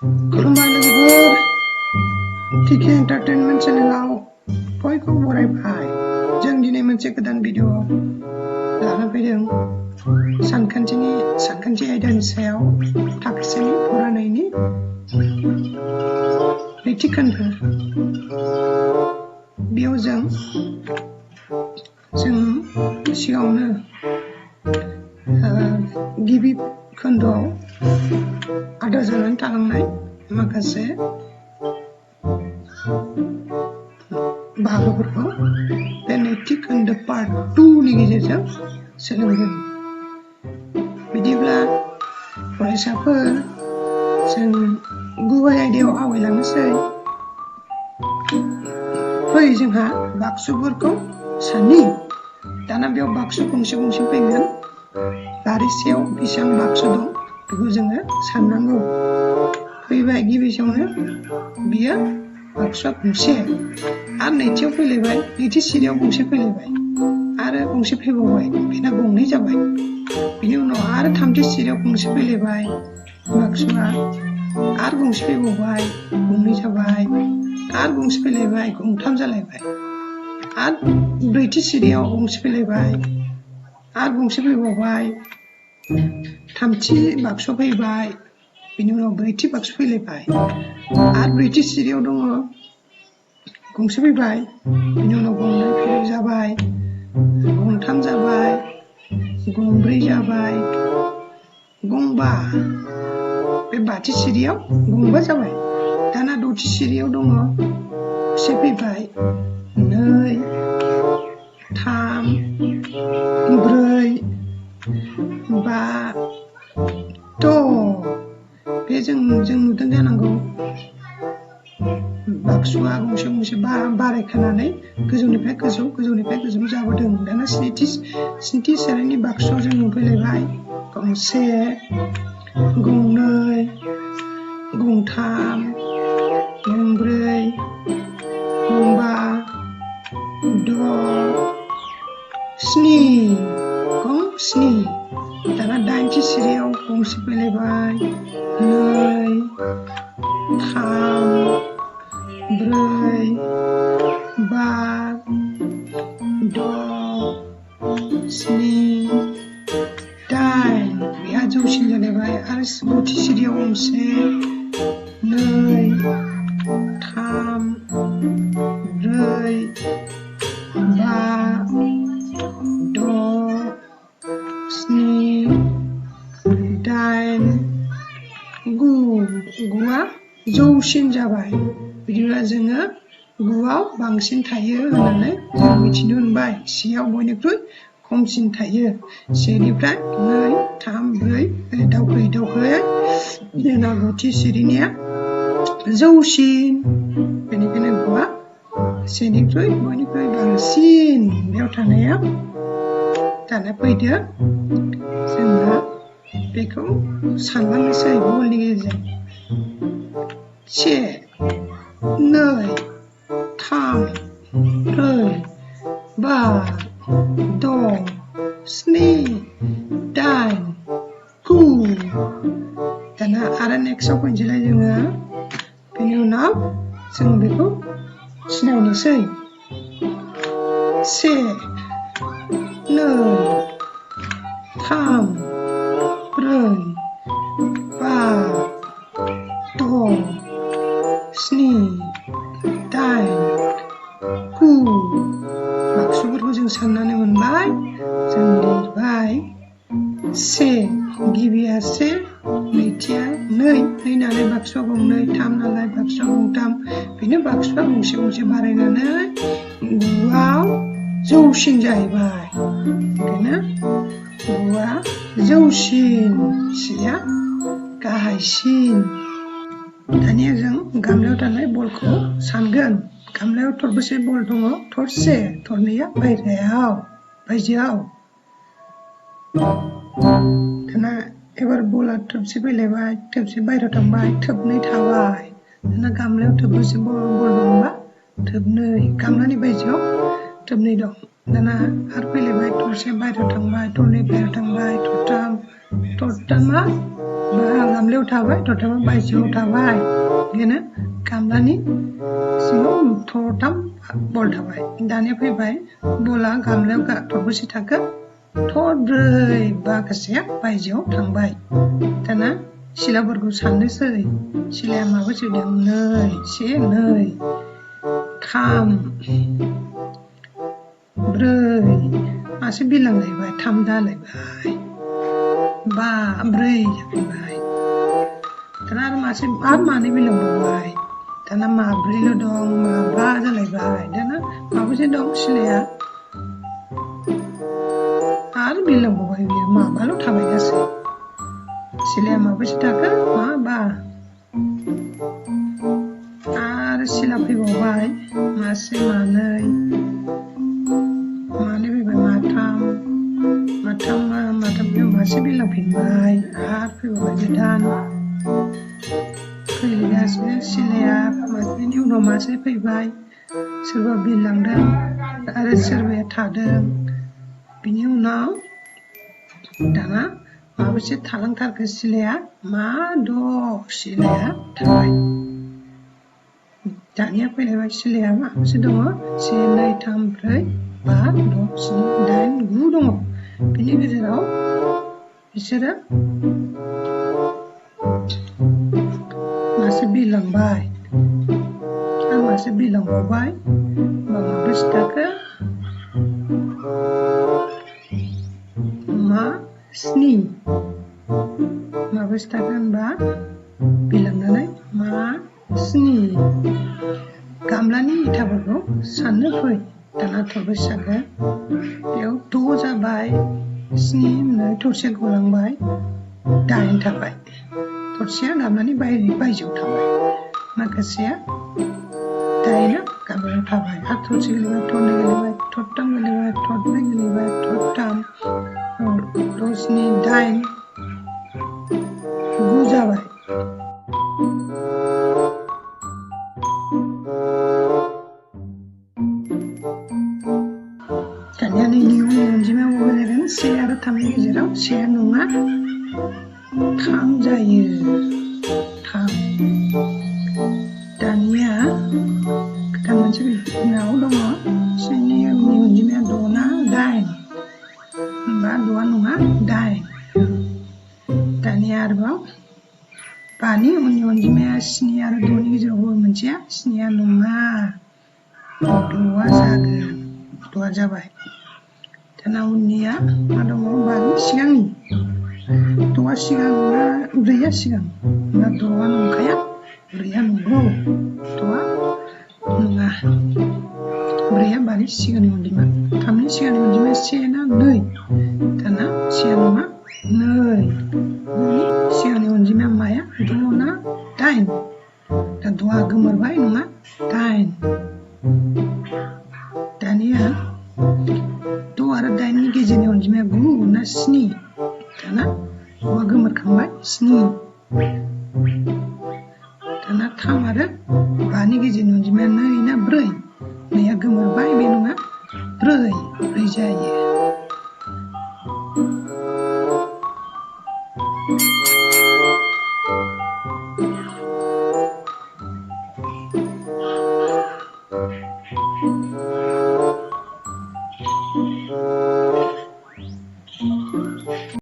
खुलुमबाय लोगोफोर टिके एन्टारटेनमेन्ट चेनेलाव बयखौबो बरायबाय। जों दिनै मोनसे गोदान भिडिअ लाना फैदों सानखान्थि आयदानि सायाव थाखोसेनि फरायनायनि नैथि खोन्दो। बेयाव जों सिगाङावनो गिबि खोन्दोआव आद्रा जानानै थालांनाय माखासे बाहागोफोरखौ बे नैथि खोन्दो पार्ट 2 नि गेजेरजों सोलोंगोन। बिदिब्ला फरायसाफोर जों गुबै आयदायाव आवगायलांनोसै। फै जोंहा बाक्सुफोरखौ साननि। दाना बेयाव बाक्सु गंसे गंसे फैगोन। लारिसेयाव बेसेबां बाक्सु दं बेखौ जोङो साननांगौ। फैबाय गिबियावनो बियो बाक्सुआ गंसे, आरो नैथियाव फैलायबाय, नैथि सिरियाव गंसे फैलायबाय, आरो गंसे फैबावबाय, बेना गंनै जाबाय। बिनि उनाव आरो थामथि सिरियाव गंसे फैलायबाय बाक्सुआ, आरो गंसे फैबावबाय, गंनै जाबाय, आरो गंसे फैलायबाय, गंथाम जालायबाय, आरो ब्रैथि सिरियाव गंसे फैलायबाय, आरो गंसे फैबावबाय, थामथि बाक्सुआव फैबाय, बिनि उनाव ब्रैथि बाक्सु फैलायबाय, आरो ब्रैथि सिरियाव दङ गंसे फैबाय, बिनि उनाव गंनै जाबाय, गंथाम जाबाय, गंब्रै जाबाय, गंबा, बे बाथि सिरियाव गंबा जाबाय। दाना दथि सिरियाव दङ से फैबाय, नै, थाम, ब्रै, बा, द'। बे जों नुदों जानांगौ बाक्सुआ गंसे गंसे बारायखानानै गोजौनिफ्राय गोजौ जाबोदों। दाना स्निथि सिरिनि बाक्सुआव जों नुफैलायबाय गंसे, गंनै, गंथाम, गंब्रै, गंबा, द', स्नि, गं स्नि। दाना दाइनथि सिरियाव गंसे फैलायबाय, नै, थाम, ब्रै, बा, द', स्नि, दाइन, बेहा जौसिन जालायबाय। आरो गुथि सिरियाव गंसे, नै, थाम, ब्रै, बा, द', स्नि, दाइन, गु। गुआ जौसिन जाबाय। बिदिब्ला जोङो गुआव बांसिन थायो होननानै जों मिथिनो मोनबाय। सेयाव बयनिख्रुइ खमसिन थायो। सेनिफ्राय नै, थाम, ब्रै दावखोयै जोंना गुथि सिरिनिया जौसिन। बेनिखायनो गुआ सेनिख्रुइ बयनिख्रुइ बांसिन बेयाव थानाया। दाना फैदो जोंहा बेखौ सानलांनोसै बलनि गेजेरजों। से, नै, थाम, ब्रै, बा, द', स्नि, दाइन, गु। दाना आरो नेक्स्टआव फैनोसैलाय जोङो। बेनि उनाव जों बेखौ सिनायनोसै। से, नै, थाम, ब्रै, बा, द', स्नि, दाइन, गु। बाक्सुफोरखौ जों साननानै मोनबाय। जों लिरबाय से, गिबिया से, नैथिया नै नालाय बाक्सुआ गंनै, थाम नालाय बाक्सुआ गंथाम, बेनो बाक्सुआ गंसे गंसे बारायनानै गुआव जौसिन जाहैबाय। ओंखायनो गुआ जौसिन, सेया गाहायसिन। दानिया जों गामलायाव थानाय बलखौ सानगोन। गामलायाव थरबेसे बल दङ? थरसे, थरनैया बायजोआव। दाना एबार बला थोबसे फैलायबाय, थोबसे बायहेरायाव थांबाय, थोबनै थाबाय। दाना गामलायाव थोबबेसे बल दंबा? थोबनै। गामलानि बायजोआव थोबनै दं। दाना आरो फैलायबाय, थरसे बायहेरायाव थांबाय, थरनै बायहेरायाव थांबाय, थरथाम, थरथामा बा गामलायाव थाबाय थरथामा बायजोआव थाबाय बेनो गामलानि सिङाव थरथाम बल थाबाय दानिया फैबाय बला गामलायाव थरबेसे थाखो थरब्रै माखासेया बायजोआव थांबाय दाना सिलाफोरखौ साननोसै सिलाया माबेसे दं नै से नै थाम ब्रै मासे बिलांलायबाय थाम जालायबाय बा ब्रै जाफैबाय दाना आरो मानै बिलांबावबाय दाना माब्रैल' दं माबा जालायबाय दाना माबेसे दं सिलाया आरो बिलांबावबाय बियो माबाल' थाबाय गासै सिलाया माबेसे थाखो माबा आरो सिला फैबावबाय मासे मानै फैबाय माथाम मासे बिलांफिनबाय आरो फैबावबाय गोदान फैगासिनो सिलाया मासेनि उनाव मासे फैबाय सोरबा बिलांदों आरो सोरबाया थादों बिनि उनाव दाना माबेसे थालांथारखो सिलाया मा द' सिलाया थाबाय दानिया फैलायबाय सिलाया माबेसे दङ से नै थाम ब्रै बा द' स्नि दाइन गु दङ बिनि गेजेराव बिसोरो मासे बिलांबाय आरो मासे बिलांबावबाय होमबा माबेसे थाखो स्नि माबेसे थाखो होनबा बिलांनानै स्नि गामलानि इथाफोरखौ साननो फै दाना थरबेसे जाखो बेयाव द' जाबाय स्नि होननानै थरसेया गलांबाय दाइन थाबाय थरसेया गामलानि बायजोआव थाबाय माखासेया दाइना गामलायाव थाबाय आरो थरसे गोलैबाय थरनै गोलैबाय थरथाम गोलैबाय थरब्रै गोलैबाय थरथाम द' स्नि दाइन गु जाबाय दानिया नैनि अनजिमाया बबे जागोन से आरो थामनि गेजेराव सेया नङा थाम जायो थाम दानिया गोदान मोनसे बिनाव दङ स्निनि अनजिमाया द' ना दाइन होनबा द'आ नङा दाइन दानिया आरोबाव बानि उननि अनजिमाया स्नि आरो द'नि गेजेराव बबे मोनसेया स्निया नङा द'आ जागोन द'आ जाबाय दाना उननिया मा दङ बानि सिगांनि द'आ सिगां ना ब्रैया सिगां ना द'आ नंखाया ब्रैया नंगौ द'आ नङा ब्रैया बानि सिगांनि अनजिमा थामनि सिगांनि अनजिमाया से ना नै दाना सेया नङा नै गुनि सिगांनि अनजिमाया माया द' ना दाइन दा द'आ गोमोरबाय नङा दाइन दानिया द' आरो दाइननि गेजेरनि अनजिमाया गु ना स्नि दाना द'आ गोमोरखांबाय स्नि दाना थाम आरो बानि गेजेरनि अनजिमाया नै ना ब्रै नैया गोमोरबाय बे नङा ब्रै जायो